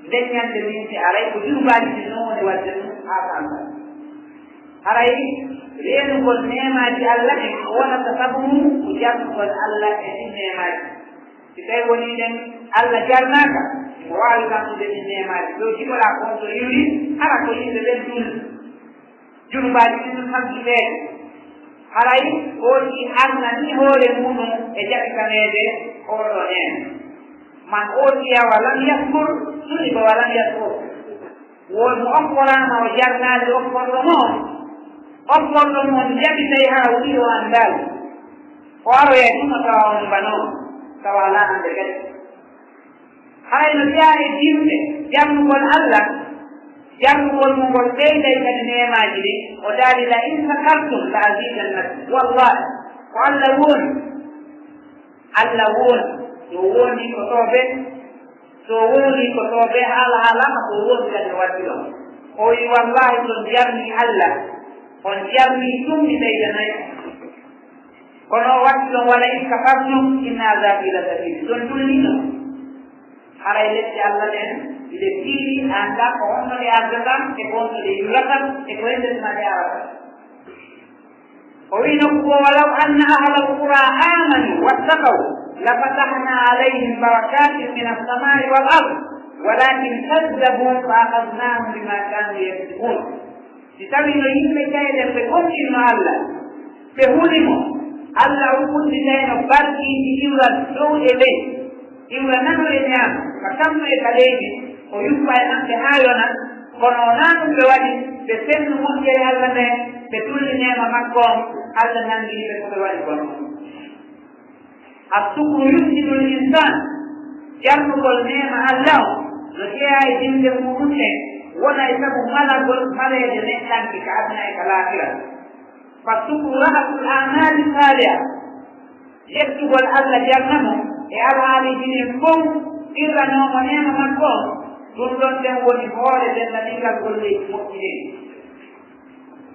nden ñande min si aray ko junuubaaji ɗin non woni waɗde ɗum haa santa. Haray reenugol neemaaji Alla ɗin ko wonata sabu mum ko jarnugol Alla e ɗin neemaaji. Si tawi wonii ɗen Alla jarnaaka, mo waawi santude ɗin neemaaji. Ɗo jiɓoɗaa ko on to iwri, hara ko yimɓe ɓen ɗum. Junubaaji ɗin ɗum santuɓeede. Haray ooti arnani hoore muɗum e jaɓitaneede oo ɗoo neema. Man ootiya wa lam yaskur, suliba wa lam yaskur. Won mo okkoraama o jarnaali okkorɗo mo on. Okkorɗo mo on jaɓi tawi hara wuli o anndaali. O aroya tuma tawa on mbanoo, tawa alaa annde kadi. Haray no jeyaa e jimɗe, jarnugol Alla, jarnugol mo ngol ɓeyday kadi neemaaji ɗin. O daali, "La in shakartum la azidannakum." Wallahi, ko Alla wooni. Alla wooni, so wooni ko toobe, so wooni ko toobe, haala haalama ko wooni kadi o waddi ɗon. O wi, "Wallahi, so on jarni Alla, on jarni ɗum mi ɓeydanay." Kono o waddi ɗon, "Wala in kafartum, inna azabi la shadid." Ɗon ɗum ni ɗon. Haray lepte Alla ɗen, ɗe tiiɗi, a anndaa ko honno ɗe ardata, e ko honno ɗe yurata, e ko hende tuma ɗe arata. O wi'i nokku goo, "Walaw anna ahlal qura amanu wattaqaw, la fatahna alayhim barakatin min as-samai wal ard, walakin kazzabu fa akhadnahum bima kanu yaksibun." Si tawii no yimɓe cayɗen ɓe gomɗinno Alla, ɓe huli mo, Alla on udditayno barkiiji iwra dow e ley, iwra nano e ñaamo. Ka tammu e ka leydi, o yuppa e maɓɓe haa yona, kono wonaa ɗum ɓe waɗi, ɓe fennu moƴƴere Alla nden, ɓe tulli neema makko on, Alla nanngini ɓe ko ɓe waɗi kon. Assukru yusjidul insaan, jarnugol neema Alla on, no jeyaa e dimɗe muuɗum ɗen, wona e sabu malagol maleede neɗɗanke ka aduna e ka laakira. Fa sukru ra'sul a'maali saaliha, yettugol Alla jarna mo e alhaaliiji ɗin fow qirranoo mo neema makko on, ɗum ɗon ɗen woni hoore denndaangal golleeji moƴƴi ɗin.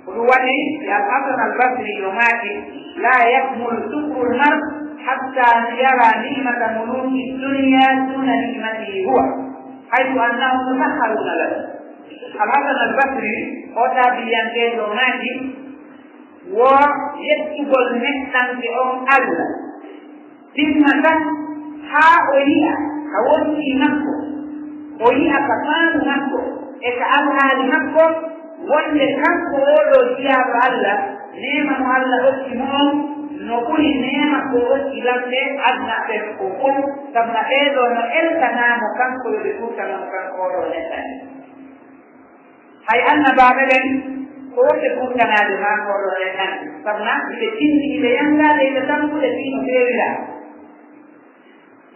Ko ɗum waɗi si Al Hasan Al Basri yo maaki, laa yakmulu sukrul mar'i hattaa yaraa ni'mata muluuki dunyaa duuna ni'matihi huwa, haysu annahum yusahharuuna lahu. Al Hasan Al Basri, o taabiyankeejo, o maaki, wo yettugol neɗɗanke on Alla timmata haa o yi'a ka wontii makko, o yi'a ka faandu makko e ka alhaali makko, wonde kanko oo ɗoo jiyaaɗo Alla, neema mo Alla okki mo on no ɓuri neema ko okki lamɓe aduna ɓen ko fow, sabu na ɓee ɗoo no eltanaa mo kanko yo ɓe kurtano mo kanko oo ɗoo neɗɗanke. Hay annabaaɓe ɓen, ko wonɓe kurtanaade maa ko ɗon en anndi. Sabu na, hiɓe tinndi, hiɓe yanngaade, hiɓe tampude fii no feewiraa.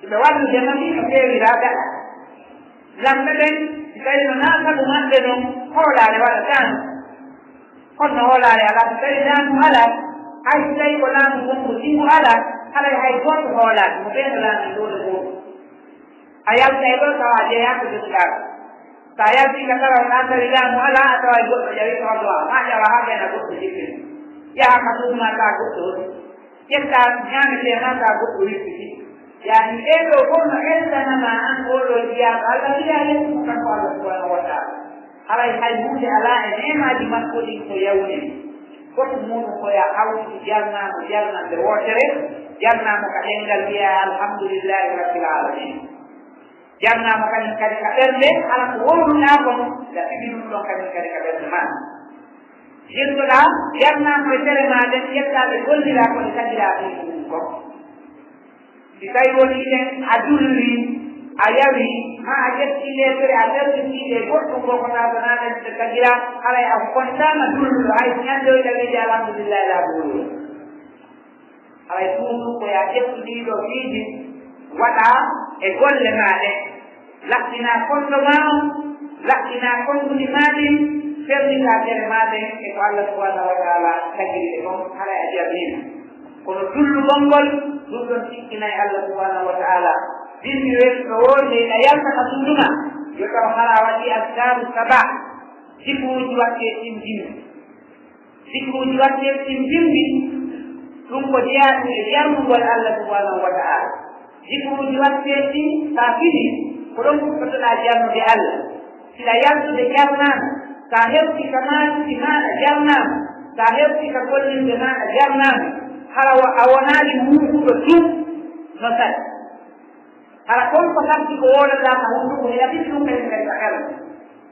Hiɓe wallude ma fii no feewiraa gaɗa. Lamɓe ɓen, si tawii no naa sabu maɓɓe non, hoolaare waɗataano. Kono hoolaare alaa, si tawii laamu alaa, hay si tawii ko laamu wonngu sibu alaa, haray hay gooto hoolaaki, mo ɓeen laamu doole gooto. A yalta e ɗo tawa a jeyaaka jogiɗaa ɗo. So a yaltii ka tawa a tawi laamu alaa, a tawa e goɗɗo ƴawi ko addu'a, maa ƴawa haa ɓeyna goɗɗo jippina. Yaha ka suudu maa tawa goɗɗo hoɗi. Ƴetta ñaametee maa tawa goɗɗo wippiti. Yaani ɗee ɗoo fof no eltanamaa aan oo ɗoo jiyaaɗo Alla, wiyaa yettu mo kanko Alla subhanahu wa taala. Haray hay huunde alaa e neemaaji makko ɗin ko yawniri. Fof muuɗum ko yo a hawtu jarnaama jarnande wootere, jarnaama ka ɗemngal wiyaa alhamdulillahi rabbil alamin. Jarnaama kañum kadi ka ɓernde, hara ko wowluɗaa kon, nda tigi ɗum ɗon kañum kadi ka ɓernde maa. Yettoɗaa, jarnaama e tere maa nden, ƴettaa ɓe golliraa ko ɓe tagiraa ɗum ɗum kon. Si tawi woni ɗen a julli, a yawi, maa a ƴetti ɗee tere, a ɓerlitii ɗe goɗɗum ko ko tawata naa ɗen ɓe tagiraa, haray a kontaama julluɗo, hay si ñande o ina wiide alhamdulillahi laa ɗum. Haray toujours ko yo a ƴettu ɗii ɗoo piiji, waɗaa e golle maa ɗen. Laɓɓinaa konto maa on, laɓɓinaa konduɗi maa ɗin, ferlitaa tere maa ɗen e ko Alla subhanahu wa taala tagiri e kon, haray a jaɓiima. Kono jullugol ngol, ɗum ɗon tikkinay Alla subhanahu wa taala. Binndi weesuɗo woo, nde ina yalta ka suudu maa, yo taw hara a waɗii askaaru sabah, zikruuji waɗɗe ɗin binndi. Zikruuji waɗɗe ɗin binndi, ɗum ko jeyaaɗum e jarnugol Alla subhanahu wa taala. Zikruuji waɗɗe ɗin, so a fini, ko ɗon fuɗɗotoɗaa jarnude Alla. Siɗa yaltude jarnaama, so a hewtii ka maajuuji maaɗa jarnaama, so a hewtii ka gollirde maaɗa jarnaama, hara wa-, a wonaali muusuɗo tun no sali. Hara kon ko sabbi ko woodataa ka hunnduko, hiɗa fiti ɗum kañum kadi ka kala.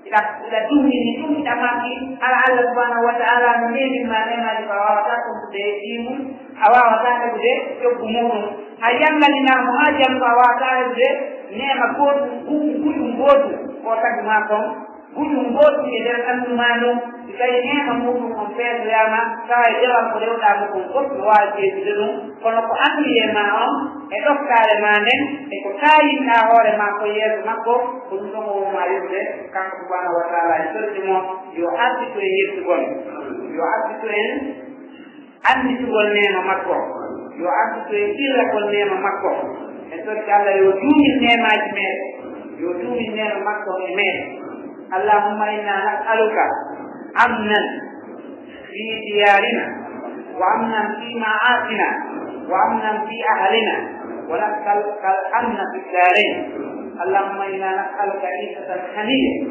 Hiɗa, hiɗa dummini ɗum, hiɗa maaki, hara Alla subhanahu wa taala no neemin ma neemaaji ko a waawataa kontude e ɗii mum, a waawataa heɓude coggu muuɗum. A yannganinaa mo haa janngo a waawataa heɓude neema gootum, gu-, gujum gootum, ko o tagi ma kon. Gujum gootum e nder ɓanndu maa ndun, si tawii neema muuɗum on peesoyaama, tawa e dewal ko rewɗaa mo kon fof no waawi peesude ɗum, kono ko anniye maa on, e ɗoftaare maa nden, e ko kaayinɗaa hoore maa ko yeeso makko, ko ɗum ɗon o wowmaa yoɓude, kanko subhanahu wa taala e torji mo, yo arditu en yettugol, yo arditu en annditugol neema makko, yo arditu en qirragol neema makko. En torike Alla yo duumin neemaaji meeɗen, yo duumin neema makko e meeɗen. Allahumma inna nas'aluka amnan fi diyarina, wa amnan fi ma'ashina, wa amnan fi ahlina, wa nas'aluka al-amna fi ad-darain. Allahumma inna nas'aluka ishatan haniyatan.